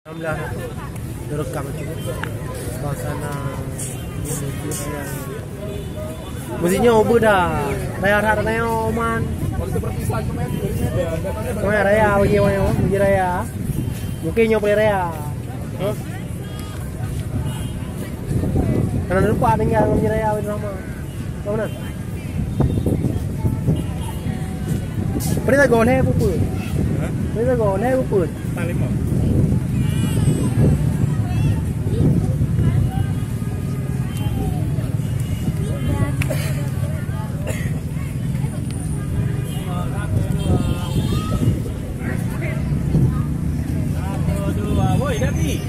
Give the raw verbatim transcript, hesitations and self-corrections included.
Alhamdulillah, direkam cukup. Suasana ini dia. Musiknya ubah dah. Raya that raya Oman. Kemarin raya bagi orang, bagi raya. Mungkin nyoe boleh raya. Karena lupa tinggal bagi raya bagi lama. Kau mana? Perintah gol hai buput. Ha? Perintah gol hai buput. Tang lima. Satu, dua, woi, Dabi.